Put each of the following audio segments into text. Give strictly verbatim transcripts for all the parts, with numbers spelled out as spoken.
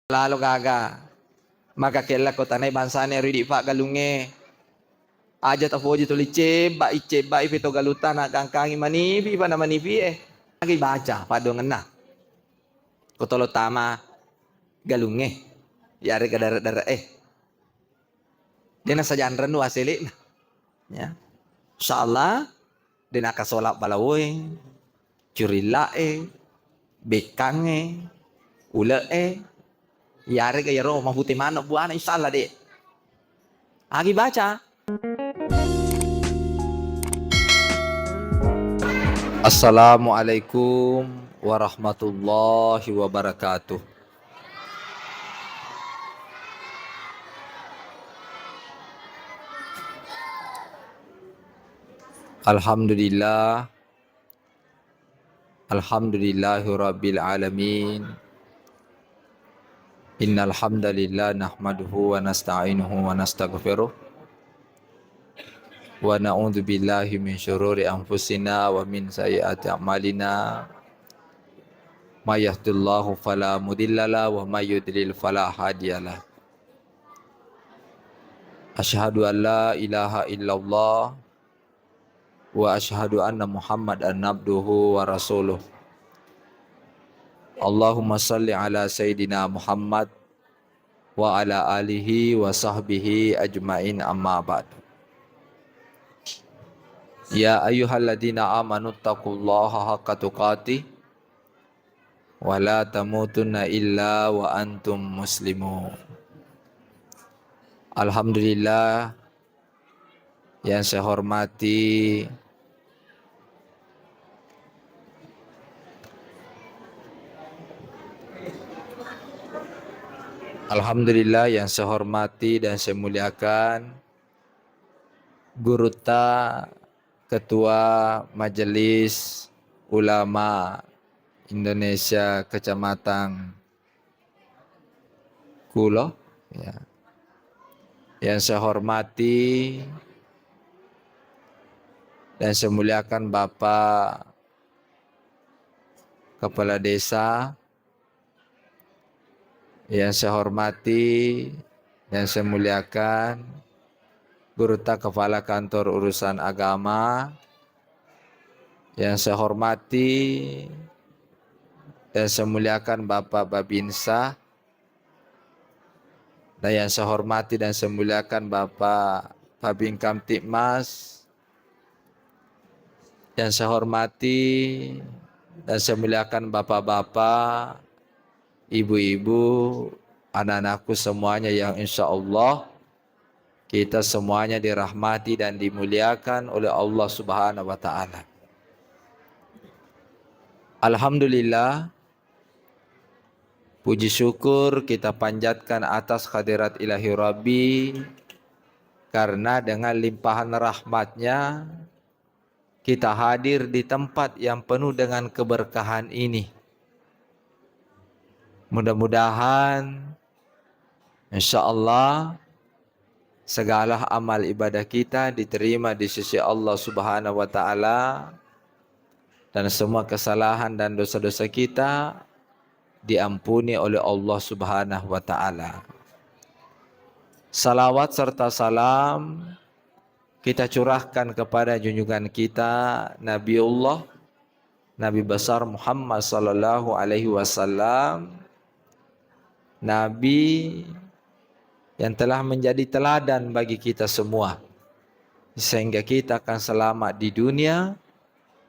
Lalo gaga. Maka kella ko tanai bangsana ri idi paggalungnge. Aja tapoji tuli cebba, icebba ipi to galutta na gangkangi manipi pa na manipi e. Agi baca padongenna. Ko tolo tama galungnge. Yarega dare-dare e. Dena sajanrennu asele'na. Ya. Insyaallah, dena kasola balawoe, curillae, bekkangnge, ule'e, yarega yaro mapute maneng buana, insyaallah de. Agi baca. Assalamualaikum warahmatullahi wabarakatuh. Alhamdulillah. Alhamdulillahi rabbil alamin. Innal hamdalillah nahmaduhu wa nasta'inuhu wa nastaghfiruh. Wa na'udzu billahi min syururi anfusina wa min sayyiati a'malina. May yahdillahu fala mudhillalah wa may yudlil fala hadiyalah. Asyhadu an la ilaha illallah wa asyhadu anna Muhammadan abduhu wa rasuluh. Allahumma salli ala sayyidina Muhammad wa ala alihi wa sahbihi ajmain, amma ba'du. Ya ayyuhalladzina amanu taqullaha haqqa tuqatih wa la tamutunna illa wa antum muslimun. Alhamdulillah, yang saya hormati, alhamdulillah, yang saya hormati dan saya muliakan Gurutta, Ketua Majelis Ulama Indonesia Kecamatan Kulo, ya. Yang saya hormati dan saya muliakan Bapak Kepala Desa, yang saya hormati dan saya muliakan Gurutta Kepala Kantor Urusan Agama, yang saya hormati dan saya muliakan Bapak Babinsa, dan yang saya hormati dan saya muliakan Bapak Babinkamtibmas, yang saya hormati dan saya muliakan bapak-bapak, ibu-ibu, anak-anakku semuanya yang insya Allah kita semuanya dirahmati dan dimuliakan oleh Allah Subhanahu wa Ta'ala. Alhamdulillah, puji syukur kita panjatkan atas hadirat Ilahi Rabbi, karena dengan limpahan rahmatnya kita hadir di tempat yang penuh dengan keberkahan ini. Mudah-mudahan, insya Allah, segala amal ibadah kita diterima di sisi Allah Subhanahu wa Ta'ala, dan semua kesalahan dan dosa-dosa kita diampuni oleh Allah Subhanahu wa Ta'ala. Salawat serta salam kita curahkan kepada junjungan kita, Nabiullah, Nabi besar Muhammad sallallahu alaihi wasallam, Nabi yang telah menjadi teladan bagi kita semua, sehingga kita akan selamat di dunia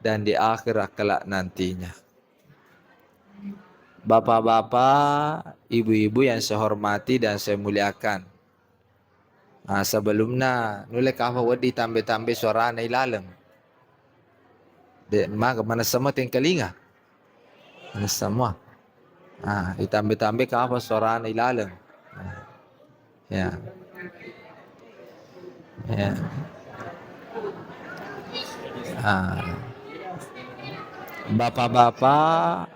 dan di akhirat kelak nantinya. Bapak-bapak, ibu-ibu yang saya hormati dan saya muliakan, ah, sebelumna, nulle kafa wedding tambe-tambe suarana ilaleng. De, maga manessa mo tengkalinga. Manessa mo. Ah, itambe-tambe kafa suarana ilaleng. Ah, ya. Ya. Ah. Bapak-bapak,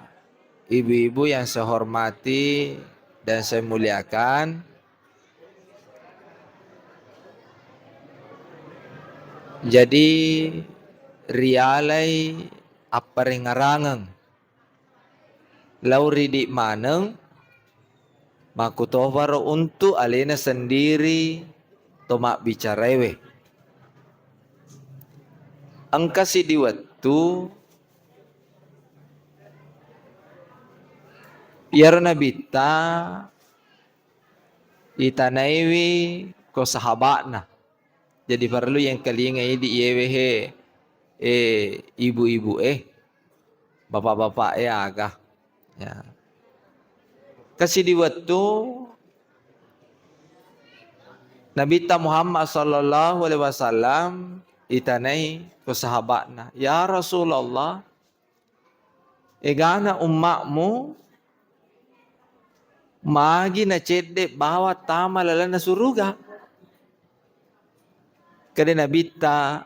ibu-ibu yang saya hormati dan saya muliakan, jadi rialai apparengngerangeng lao ridi maneng Makkutoparo untu alena sendiri to mabbicarewe. Engka siddi wettu, iyaro Nabitta itanaiwi ko sahaba'na. Jadi parellu yengkalinga idi iyewe he, eh, ibu-ibu e, bapak-bapak e aga. Ya. Engka siddi wettu Nabitta Muhammad sallallahu alaihi wasallam itanai ko sahaba'na, "Ya Rasulullah, egana umma'mu magi nacedde bawa tama lalenna suruga?" Kede Nabitta,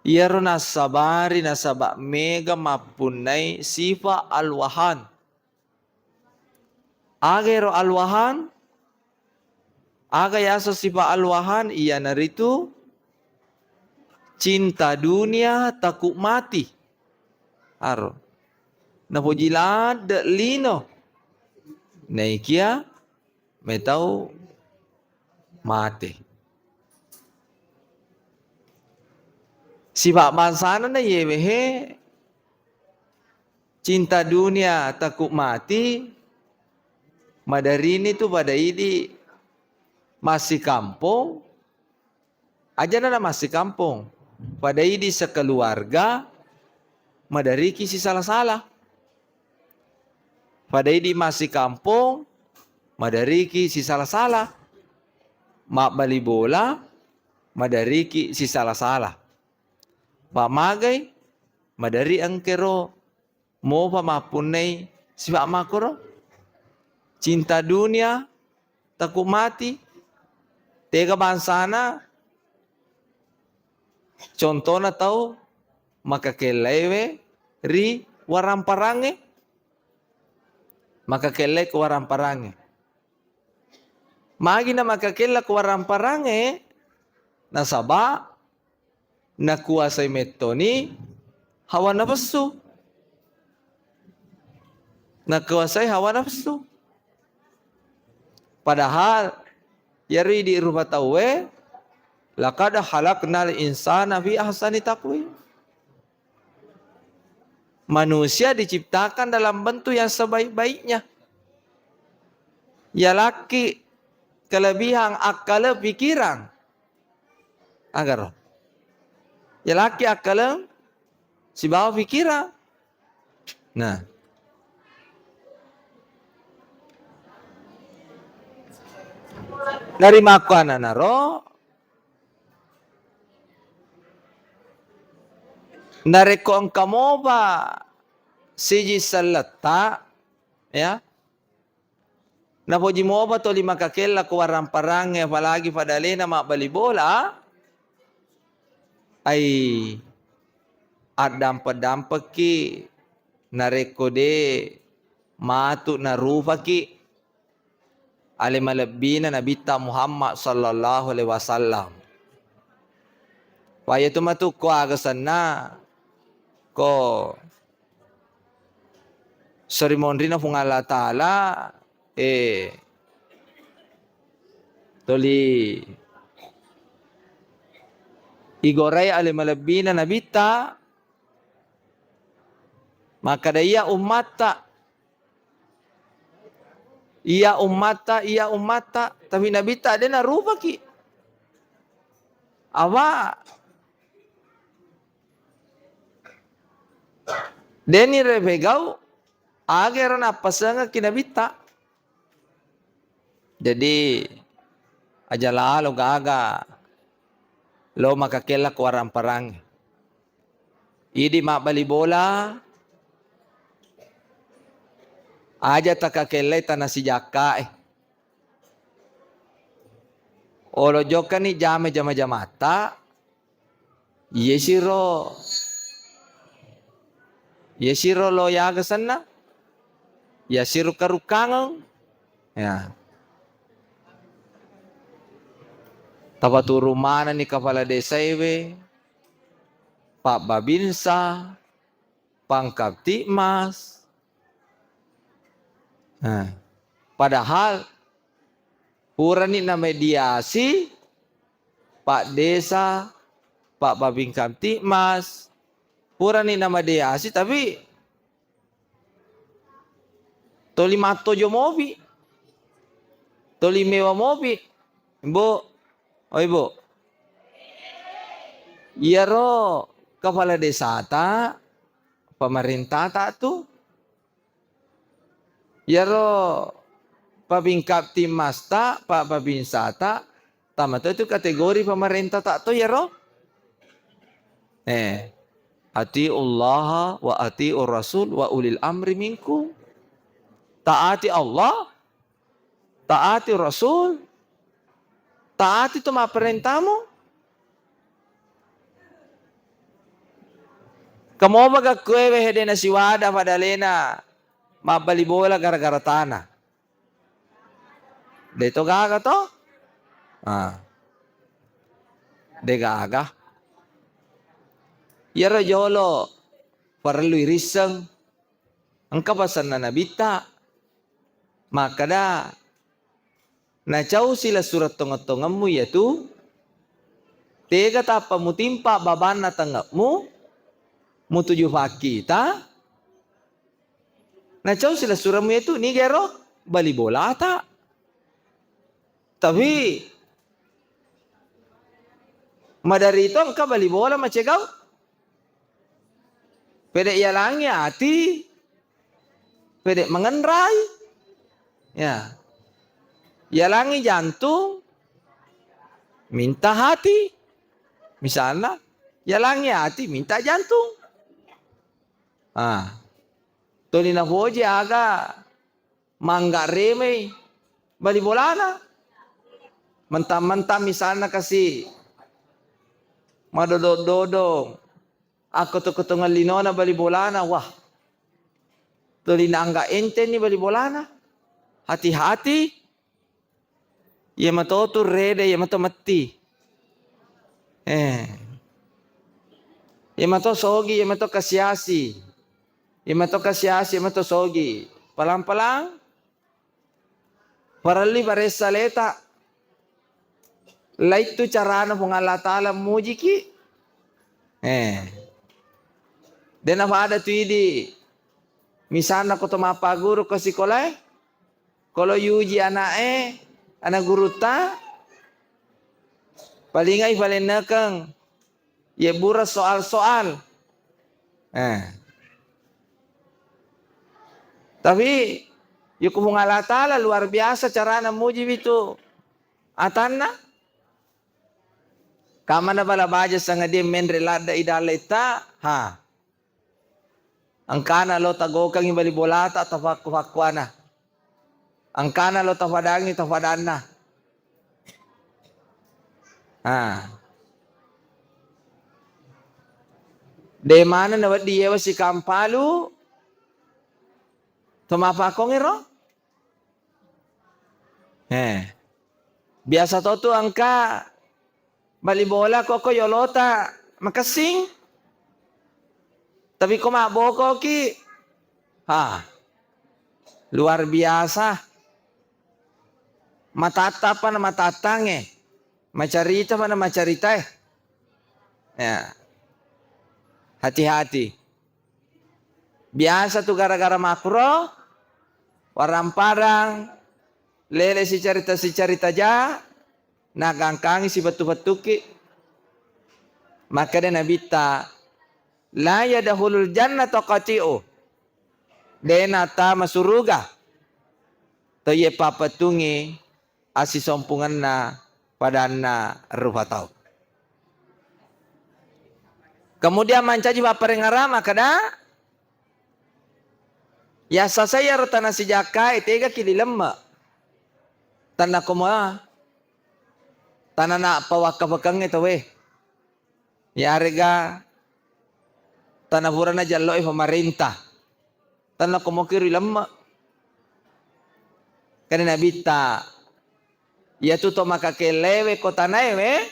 iyaro nassabari nasaba mega mappunnai sifa al-wahan. Aga ero al-wahan? Aga yaseng sifa al-wahan? Iyanaritu cinta dunia, takut mati. Aro. Napoji ladde lino. Naikia metau mate. Sifa bangsana na yewe he, cinta dunia, takut mati, madarini tu pada idi massikampong, ajana na massikampong, pada idi sekeluarga, madariki sisala-sala. Pada idi massikampong, madariki sisala-sala. Mabbali bola, madariki sisala-sala. Pamagai, madari engkero mopa mappunnai sifa makkoro. Cinta dunia, takut mati, tega bangsana, contona tau makakellaiwe ri waramparangnge, makakellai ko waramparangnge. Magi na makakella ko waramparangnge? Nasaba nakuasai mettoni hawa nafsu. Nakuasai hawa nafsu. Padahal iyaro idi rupa tauwe, "Laqad khalaqnal insana fi ahsani taqwim." Manusia diciptakan dalam bentuk yang sebaik-baiknya. Yalakki kelebihan akal pikiran. Agaro. Yalakki akal sibawa pikiran. Nah. Dari makkuananaro, narekko engka mopa siji selletta, ya, napoji mopa toli makakella ko waramparangnge, apalagi pada alena mabbali bola, ai, addampe-dampekki narekko de matu narupaki ale malebbina Nabitta Muhammad sallallahu alaihi wasallam. Wayatu matu ko aga senna ko seri monrina Puang Allah Ta'ala, eh, toli igorai ale malebbina Nabitta, makkada iya ummatta, iya ummatta, iya ummatta, tapi Nabitta de narupaki. Apa? Deni repegau, aga ero nappasengekki Nabitta. Jadi, aja lalo gaga lo makakella ko waramparangnge. Idi mabbali bola, aja takakellai tana sijakkae. Olo jokkani jame jama-jamatta, Iyasiro, iyasiro lo yaga senna, iyasiro karukkangeng. Ya. Tapaturu manenni kepala desaewe, Pak Babinsa, Pangkaptibmas, Nah, padahal purani namediasi Pak Desa, Pak Babin Kamtibmas, purani namediasi, tapi toli mattojo mopi, toli mewa mopi, Bu. Oi, Bu. Iyaro kepala desata, pemerintata tu, iyaro Babin Kamtibmasta, Pak Babinsata, tama to itu kategori pemerintata to iyaro. Eh, atiullaha wa atiur rasul wa ulil amri minkum. Taati Allah, taati Rasul, taati tu mapparentamu. Kamoba gakkuewe hede nasiwada pada alena mabbali bola gara-gara tana. De to gaga to? Ah. De gaga. Iyaro jolo parellu irisseng. Engka pasenna Nabitta makkeda, "Nacau silessureng tongeng-tongemmu iyatu, tega tappa mutimpa babanna tengemmu, mutuju fakkita, nacau silessuremmu iyatu, nigero bali bolata." Tapi maderri to engka bali bola macegau. Pede yalangi ati, pede mengenrai. Ya. Yalangi jantung, minta hati. Misalnya, yalangi ati, minta jantung. Ah. Tuli nafoji aga mangga remei bali bolana. Mentang-mentang misalna kasi madodong-dodong, akkotong-kotongeng linona bali bolana, wah, tuli naanggap entengni bali bolana. Hati-hati. Iya mato tu rede, iya mato metti. Eh. Iya mato sogi, iya mato kasiasi. Iya mato kasiasi, iya mato sogi. Palang-palang. Parelli baressa leta. Laittu carana Puang Allah Ta'ala mujiki. Eh. Dena pada tu idi. Misalna ko to mappaguru ko sikolae. Kolo yuji ana'e, ana gurutta, palingai falennekeng, yebbureng soal-soal. Eh. Tapi, yuku Puang Allah Ta'ala luar biasa carana mujiwi tu atanna. Kamana bala baja sangadie menre ladde idalletta, ha. Engkana lo tagokengi bali bolata, tafakku-fakkuana. Engkana lo tafadangi, tafadanna. Ah. De mana nawedding yewa sikampalu to mapakongero? Eh. Biasa to tu engka bali bola koko yolota makessing. Tapi ko mabbokoki, ha, luar biasa. Matatta apa na matattangnge, macarita apa na macaritae. Ya. Hati-hati. Biasa tu gara-gara makkuro, warang-parang, lele sicarita-sicarita ja, nagangkangi sibettu-bettuki. Makkeda Nabitta, "La yadkhulul jannata qati'u." De nattama suruga to iye papettungi assisompungenna padanna rupa tau. Kemudian mancaji papparengngerang makkeda, yassasai iyaro tana sijakkae tegaki lilemme. Tenna komoa tana nappa wakkafekengnge tauwe. Yarega tana purana jalloi pemerintah. Tenna komoki ri lemme. Kani Nabitta, iyatu to makakellewe ko tanaewe,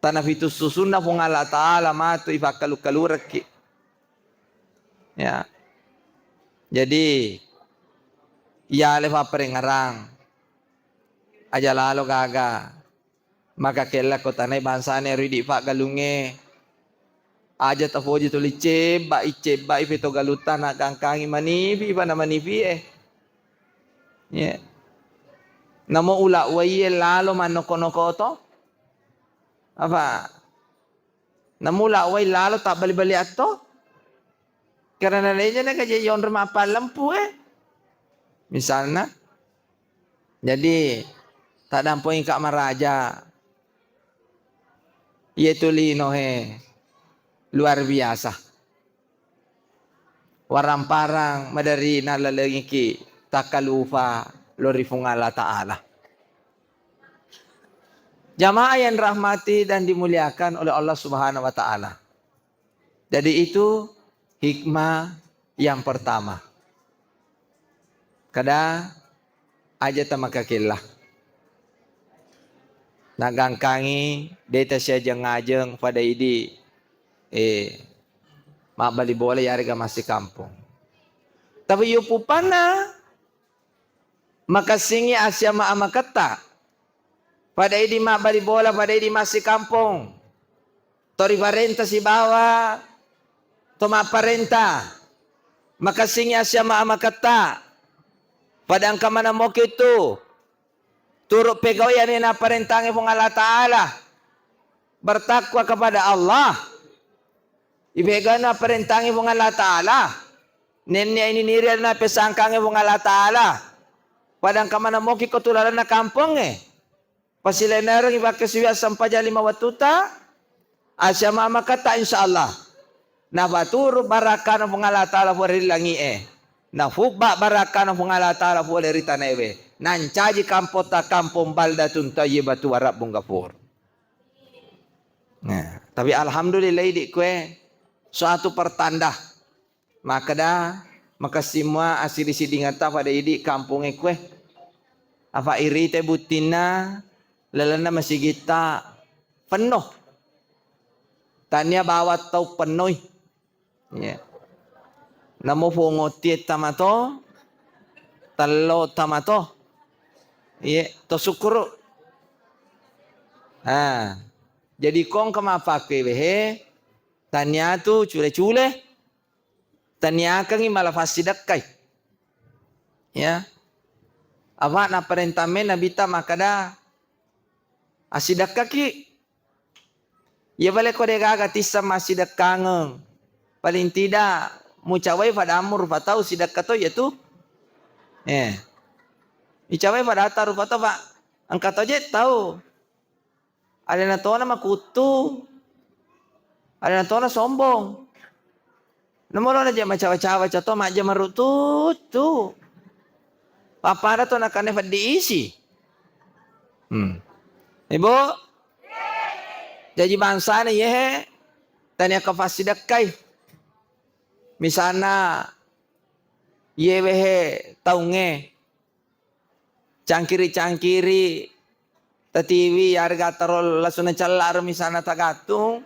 tana fitu susunna Puang Allah Ta'ala matu ifakkalu-kalurekki. Ya. Jadi, Iyalai fapparengngerang. Aja lalo gaga. Makakella ko tanai bangsana ero idi paggalungnge. Aja tafoji tuli cebba, icebbai feto galutta naggangkangi manifi pa na manifi e. Ye. Namo ula wai e lalo mannoko-noko to. Apa? Namo ula wai lalo tabbali-bali atto. Karena leja na kaje yonro mappallempu e. Misalna, jadi, taddampengika maraja, iyetu linoe luar biasa. Warang-parang maderri nallalengiki takkalupa lao ri Puang Allah Ta'ala. Jamaah yang dirahmati dan dimuliakan oleh Allah Subhanahu wa Ta'ala. Jadi, itu hikmah yang pertama. Kada aja tamakakella. Nagangkangi de tasiajeng-ajeng pada idi, eh, mabbali bola yarega massi kampong. Tapi yupupanna makessingi asia ma-, amaketta. Pada idi mabbali bola, pada idi massi kampong. To riparenta sibawa to mapparenta. Makessingi asia ma-, amaketta. Pada engka maneng moki tu. Turu pegau iyani naparentangi Puang Allah Ta'ala. Bertakwa kepada Allah. Ipegana parentangi Puang Allah Ta'ala. Nennia ini niri na pesangkangi Puang Allah Ta'ala. Pada engka maneng moki ko tu lalenna kampongnge. Pasilenereng pakkasiwiang sempajang lima wettuta. Asia ma-, amaketta insyaallah. Napaturu barakana Puang Allah Ta'ala pole ri langi'e. Nafubba barakana Puang Allah Ta'ala pole ri tanaewe. Nancaji kampotta kampong baldatun thayyibatu wa rabbun ghafur. Nah, tapi alhamdulillah idi kue suatu pertanda makkeda makessing mua assidi-sidingetta pada idi kampongnge kue. Apa irite buttinna lalenna masigitta penno. Tania bawang tau pennoi. Iya. Namo pongottie tamato, tello tamato. Iya, to sukkuru. Ah, jadi kongka mappakkue wehe, tania tu cule-cule, taniakengi mala fassidekkai. Ya. Apa naparentamme Nabitta makkeda, assidekkaki. Iya pale ko degaga tisseng massidekkangeng. Paling tidak mucawai fadamu rupa tau sidekka to iya tu. Eh. Icawai fadata rupa tau, Pak. Engka to je tau. Alena tona makuttu. Alena tona sombong. Nomorona je macawa-cawa cato majja marututtu. Pappada to nakane feddi isi. Hmm. Ibu, jaji bangsana yehe tania kafassidekkai. Misalna yewehe taungnge cangkiri-cangkiri tatiwi, yarega taro lasuna cella ro misalna tagattung.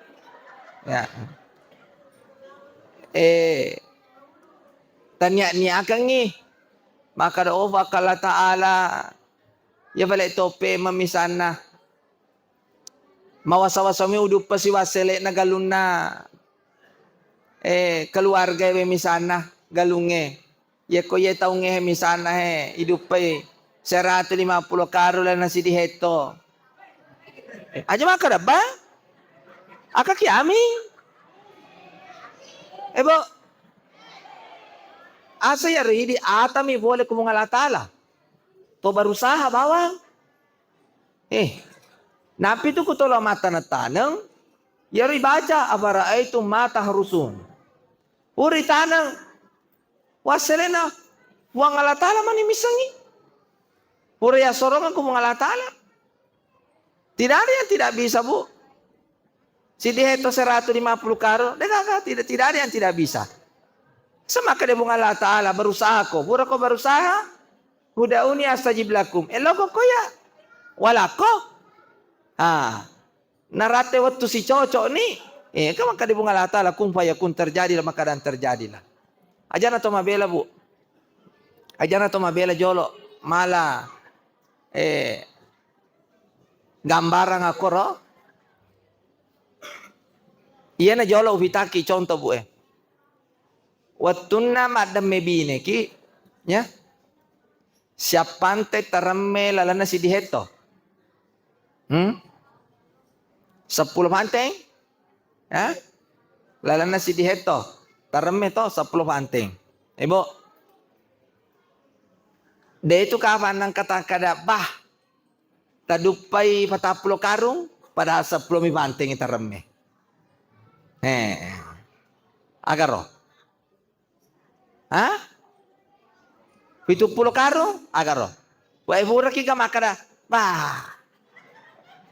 Ya. Eh, tania-niakengngi. Makkeda, "Oh, Allah Ta'ala, ya bale toppe memisanna." Mawasa-wasami uduppa siwassele'na galunna, eh, keluarga we misalna galungnge. Yekko ye taungnge he misalna he iduppai seratu lima pulo karu lana sidi hetto. Aja makkeda, Bang. Aka kiami. Eh, Bo. Asa ya ridi atami boleh ku Puang Allah Ta'ala. To berusaha bawang. Eh, napi tu ku tolo mattaneng-taneng, yaro ibaca, "Afara'aitum ma tahrusun." Pura itaneng, wasselena, Puang Allah Ta'ala mani missengngi. Pura yasorongeng ku Puang Allah Ta'ala. Tidak ada yang tidak bisa, Bu. Sidi hetto seratu lima puluh karo, de gaga, tidak, tidak ada yang tidak bisa. Semakkeda Puang Allah Ta'ala, berusaha ko. Pura ko berusaha, "Ud'uni astajib lakum." Eloko ko ya. Walako. Ah. Naratte wettu sicocok ni. Eh, kan makkeda Puang Allah Ta'ala, "Kun fayakun," terjadilah, maka dan terjadilah. Ajana to mabela, Bu. Ajana to mabela jolo mala, eh, gambarang akkoro. Iyana jolo ufitaki contoh, Bu, eh. Wettunna maddemme bineki, ya. Siappante taremme lalenna siddi hetto. Hmm? Seppulo panteng? Ya? Lalenna siddi hetto. Taremme to seppulo panteng. Ibu. De tu kapang nangka takkada, bah, taduppai patappulo karung, padahal seppulo mi panteng taremme. Eh. Agaro. Ha? Pitu pulo karung? Agaro. Wae puraki ga makkada, bah.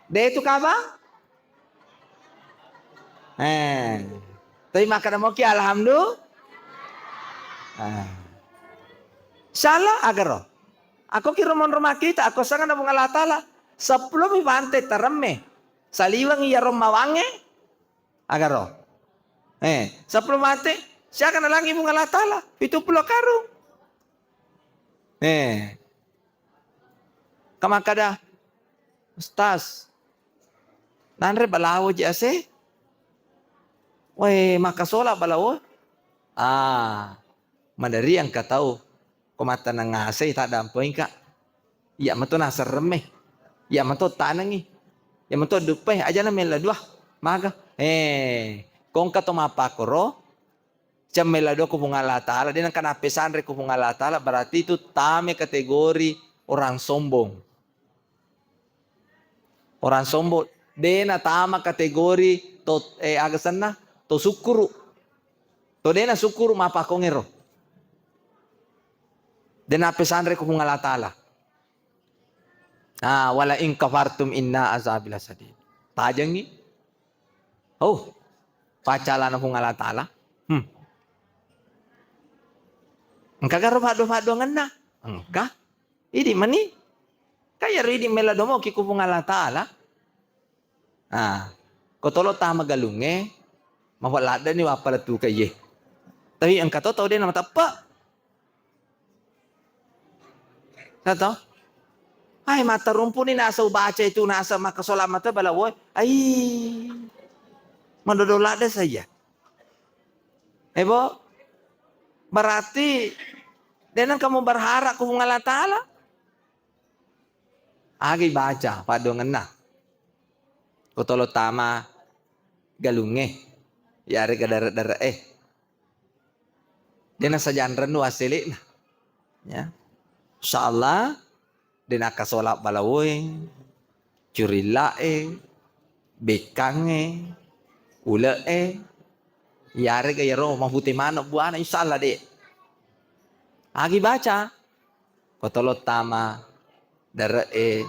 De tu kaba? Eh. Tapi makkada moki alhamdulillah. Ah. Salah agaro. Ako kiro monro makita, ako sangana Puang Allah Taala. Seppulo mi pante taremme. Saliweng iya rommawange. Agaro. Eh, seppulo mate, siaga nalangi Puang Allah Taala, pitu pulo karung. Eh. Kamakkada, "Ustaz, nanre balawo ji ase?" Weh, makkasola balawo. Ah, madari engka tau ko mattaneng ngasei taddampengika. Iya mato naserremme. Iya mato tanengi. Iya mato duppai, ajana mella dua. Maga. Eh, kongka to mappakkoro, cemmella dua ku Puang Allah Taala, de nengka nappesanre ku Puang Allah Taala, berarti itu tame kategori orang sombong. Orang sombong, de natama kategori to, eh, aga senna, to sukkuru. To de nasukkuru mappakongero. De nappesanre ku Puang Allah Taala. Ah, wala in kafartum inna azabi lasadid. Tajengi. Oh, pacalana Puang Allah Taala. Hmm. Engka garo faddo-faddoangenna? Engka. Idi mani. Kaya ro idi mela domoki ku Puang Allah Taala. Ah, ko tolo tama galungnge, mafa laddeni wappalettuka iye. Tapi engka to tau de namateppe. Sato? Ai, mattarumpu ni nasa ubaca itu, nasa makkasola mata bala woi. Ai, madodo ladde saya. Ebo, berarti denang kamu berharap ku Puang Allah Taala. Agi baca padongenna. Ko tolo tama galungnge, yarega dare-dare e. De nasajanrennu assele'na. Ya. Insyaallah, de nakkasola balawoe, curilla'e, bekkangnge, ule'e, yarega yaro mafute maneng buana, insyaallah de. Agi baca, ko tolo tama dare'e,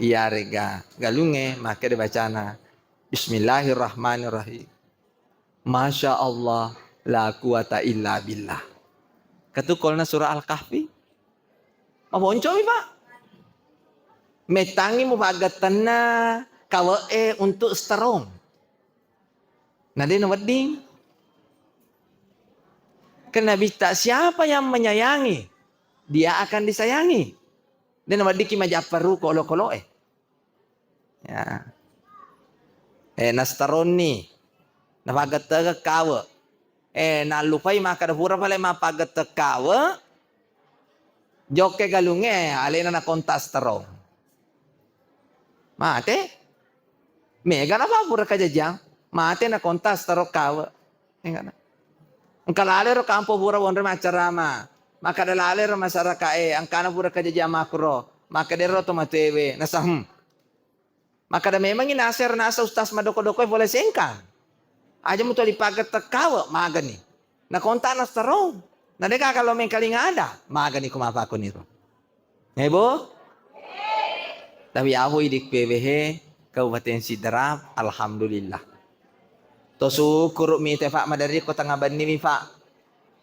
iyarega galungnge, makkeda bacana, "Bismillahirrahmanirrahim. Masya Allah, la quwata illa billah." Katu kolna surah Al-Kahfi. Maponcomi, Pak. Mettangi mupaggettenna kawe'e untuk strong. Na de nawedding. Karena Nabitta, siapa yang menyayangi, dia akan disayangi. De naweddikki majapparu kolo-koloe. Ya. Eh, nastaronni, napaggettegeng kawe. Eh, nallupai makkeda pura pale mappagetteng kawe, jokke galungnge, alena nakontak strong. Mate. Mega napa pura kajajang, mate nakontak strong kawe. Engkana. Engka lalero kampo pura wonre maccarama. Makkeda lalero masyarakae, engkana pura kajajang makro. Makkedero to matuewe, nasahmu. Makkeda memangngi nasero nasa ustaz madoko-dokoi pole Sengkang. Aja muto dipagetteng kawe, magani. Nakontak nastarong. Na deka kalau mengkalinga ada, magani ko mapakoniro. Ebo? Tapi ahu idi P W H Kabupaten Sidrap, alhamdulillah. To syukuruk mi te, Pak, madari ko tengah benni mi, Pak.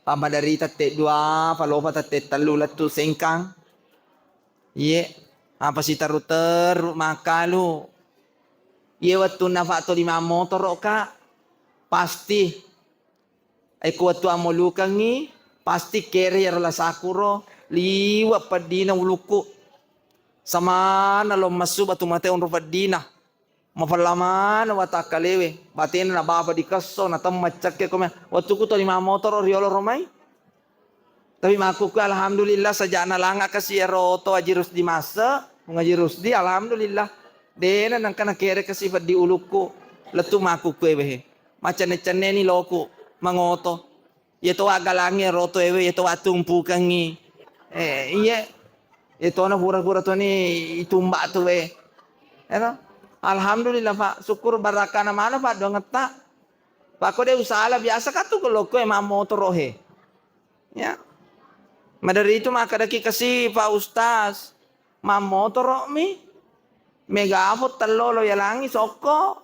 Pak, madari tette dua, palopa tette tellu lettu Sengkang. Iye, apa siteru-teru makkalu. Iye, wettunna Pak to lima motoro, Kak. Pasti. Eko wettu ammolukengngi, pasti kere yaro lasakuro, Liwe' peddina ulukku. Samana lo massu batu mate onro peddina. Mafella maneng watakkalewe, batena nabapa dikesso, natemma cekke kome. Wettuku toli mammotoro riolo romai. Tapi makkukkue, alhamdulillah, saja'na langaka si ero to Haji Rusdi masse, Pung Haji Rusdi, alhamdulillah. Dena nengka nakere kasi peddi ulukku, lettu makkukkue wehe. Macenne-cenneni loku, mangoto. Iyato waggalangngi ero toewe, iyato wattumpukengngi. Eh, iye. Iyatona pura-pura toni itumba tuwe. Ero. Alhamdulillah, Pak. Syukur barakana mana, Pak, doangetta. Pak, ko de usala biasa katu ko lokko e mammotoro he. Ya. Madari itu makkadaki kasi, Pak Ustaz. Mammotoro'mi, megafon tellolo yalangi sokko.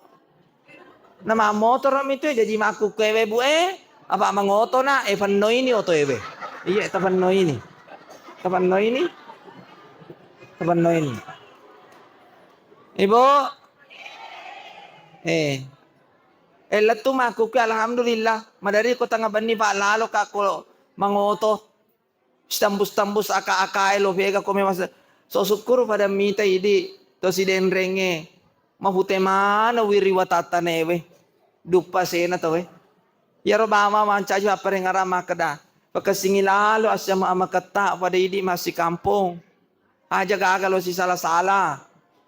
Na mammotoro'mi tu, jaji makkukkuewe bu e, apa mangotona, e, fennoini otoewe. Iya, tafennoini. Tafennoini. Tafennoini. Ibu. Eh. Eh, lettu makkukkue, alhamdulillah. Madari ko tanga benni, Pak, lalo ka ko mangoto. Sitambus-tambus aka-akae lo fega ko memang se-, so sukkuru pada mita idi to sidenrengnge mafute maneng wiri watattanewe duppa sena tawe. Iyaro bama mancaji papparengngerang makkeda, pakessingi lalo assama amaketta pada idi massikampong. Aja gaga lo sisala-sala.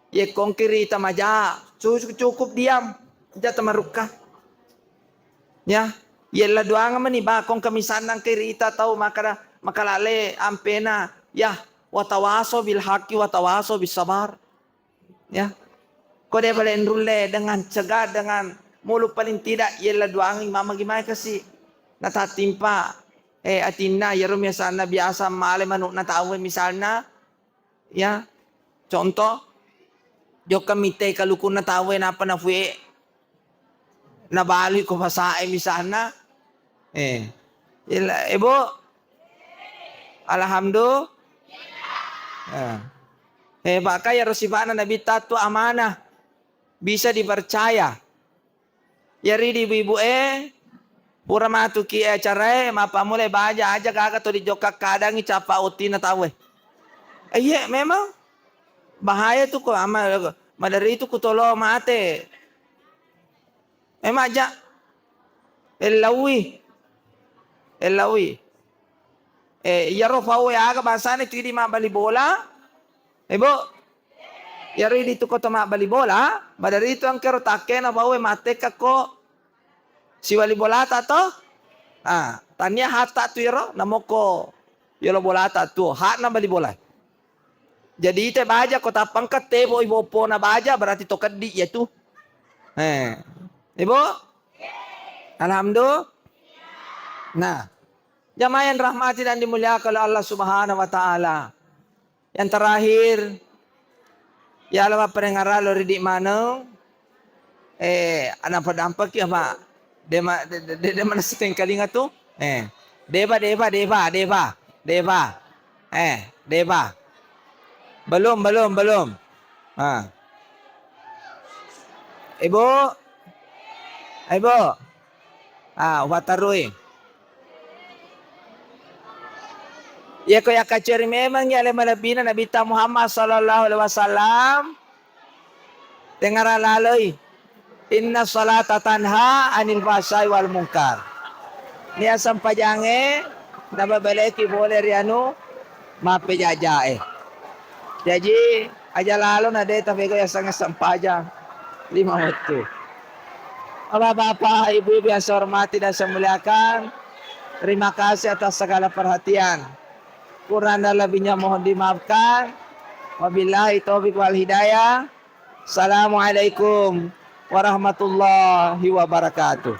Yekkongki rita maja, cu-, cukup diam. Aja tamarukka. Ya, yella doang meni ba kong kemisanang ke rita tau makada makalale ampena. Ya, watawaso bil haqqi watawaso bis sabar. Ya. Ko de bale nrulle dengan cegah, dengan mulut paling tidak yella doang mama gimana kasi. Natatimpa eh atinna yero misalna biasa male manukna tau misalna. Ya, contoh, jokka mitai kalukunna tauwe nappa nafue, nabalui ko pasae misalna. Eh, ila-, eh, Bu? Alhamdulillah. Eh. Eh, Pak, kan iyaro sifa'na Nabitta tu amanah, bisa dipercaya. Iyaro idi ibu-ibu e, pura matuki e acarae, mappammulai baja, aja gaga to dijokka kadangngi cappa ottina tauwe. Eh, iye, memang bahaya tu ko ama, maderi tu kutolo mate. Memang aja. Ellaui. Ellaui. Eh, iyaro fau e aga bangsana tu idi mabbali bola. Eh, Bu. Iyaro idi tu koto mabbali bola, maderi tu engkero takkena fau e mattekka ko siwali bolata to. Ah, tania hatta tu iyaro namoko yolo bolata tu, hakna bali bola. Jadi ite baja ko tappangka tebo i boppona baja berarti to keddi ya tu. Eh, Ibu? Alhamdulillah. Nah, jamaah yang rahmati dan dimuliakan oleh Allah Subhanahu wa Ta'ala. Yang terakhir, ya Allah, mapparengara lo ridi maneng. Eh, anapa dampaki apa? Dema, de, de, de, de mana sitengkalinga tu? Eh, deba, deba, deba, deba, deba. Eh, deba. Belum, belum, belum. Ah. Ibu? Ibu? Ah, ufatarui. Iya ko yakkacueri memang iya ale malebbina Nabitta Muhammad sallallahu alaihi wasallam, tengara laloi. Inna salata tanha anil fahsyai wal munkar. Nia sempajangnge nababeleki pole ri anu mappejajae. Jaji, aja lalo na de tafego yasengnge sempajang lima wettu. Bapak-bapak, ibu-ibu yang saya hormati dan saya muliakan, terima kasih atas segala perhatian. Kurang dan lebihnya mohon dimaafkan. Wabillahi taufiq wal hidayah. Assalamualaikum warahmatullahi wabarakatuh.